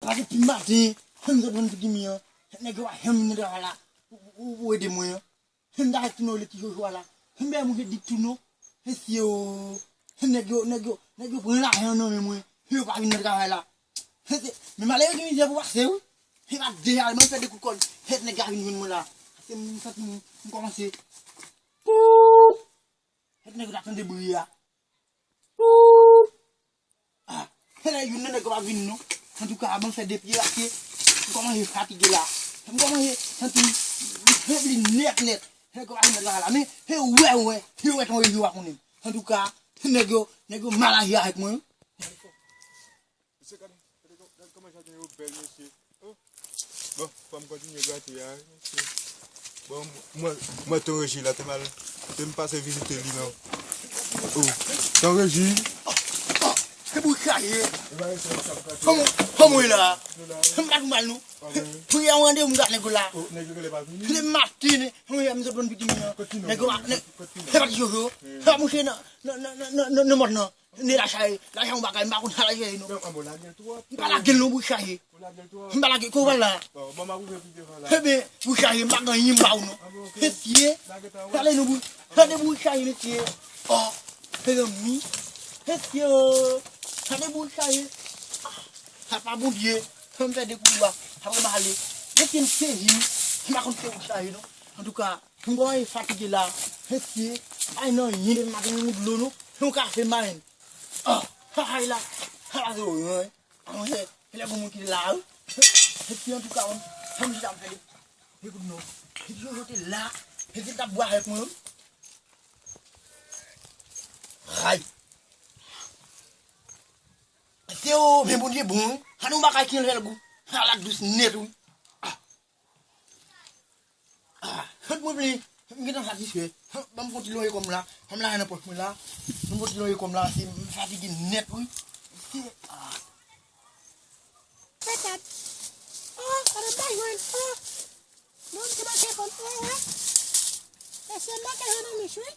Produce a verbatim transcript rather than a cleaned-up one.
Pase pi maten, m sot vin pou Jimmy an. Nèg yo pa janm vin nan travay la pou, pou, pou ede mwen an. M ta fèk tounen olye ti jojo a la. M bè mouche dik tounen. Mesye o. Nèg yo, nèg yo, nèg yo pran lajan nan men mwen. Yo pa vin nan travay la. Men malere gen mizè pou pase wi. Se pa deja mwen fè de kout kòn. Nèg la vin jwenn mwen la. Se m santi m, m kòmanse. Pou. Nèg yo ta tande bri a. Pou. Ah, se la youn nan nèg yo pa vin non. Antouka, ban m fè de pye paske m kòmanse fatige la. M kòmanse santi m febli nèt nèt. Nèg yo pa vin nan travay la. Men, se wè, wè, se wè ton rezo a konnen. Antouka, nèg yo, nèg yo mal aji avèk mwen. Mesye, gade, gade, gade kòman jaden yo bèl, mesye. Oh. Bon, fò m kontinye grate a, mesye. Bon, mwen, mwen ton Reji la, te m al, te m pase vizite li, non. Oh, ton Reji. Oh, oh, se pou sa ye. Kòman, kòman w ye la? M pa tou mal, non. Pou y a yon randevou m gade nèg la. Oh, nèg yo genlè pa vini. Se maten, mwen, m sot vin pitit mwen. Nèg yo pa, nèg, se pa ti jojo. Se pa mouche nan, nan, nan mòn nan. Nèg la chaje, lajan yon bagay, m pa konn sa l al chaje non. Men, an bon, lage l twòp. M pa lage l non, bouch chaje. Ou lage l twòp. M pa lage, kote w pral la? Bon, bon, m ap ouvri pi devan la. Ebyen, bouch chaje, m pa gen anyen m ba ou non. An bon, ok. Mesye, lage tan, gade non, bouch, gade bouch chaje, mesye. Oh, mezanmi. Mesye, oh, gade bouch chaje. Ah, sa pa Bondye. Fè m fè de kou dwa. Apre m ale. Mesye, m sezi. M pa konn se bouch chaje non. Antouka, m kòmanse fatige la. Mesye, ay nan anyen depi maten, yon dlo non. Se yon kafe m pa jwenn. Oh, sa kay la. Sa la se oran. Anmwey, se lè pou moun ki la wi. Mesye, antouka, wi. Fè m chita m fè de, de kout non. Se ti jojo te la. Se ti l t ap bwè avèk mwen wi. Ray. Se o, men Bondye bon wi. Sa nan yon bagay ki anlè l gou. Sa la dous nèt wi. Ah. Ah, sot mwen vle, m gentan satisfè. Ban m kontinye lonje kò m la. Ban m lajan nan pòch mwen la. Ban m kontinye lonje kò m la, se m fatige nèt wi. Se, ah. Patat. Oh, gade m pa jwenn. Oh. Bon, m te manke konn. Oh, wè. Mesye, m manke jwenn yon mich wi.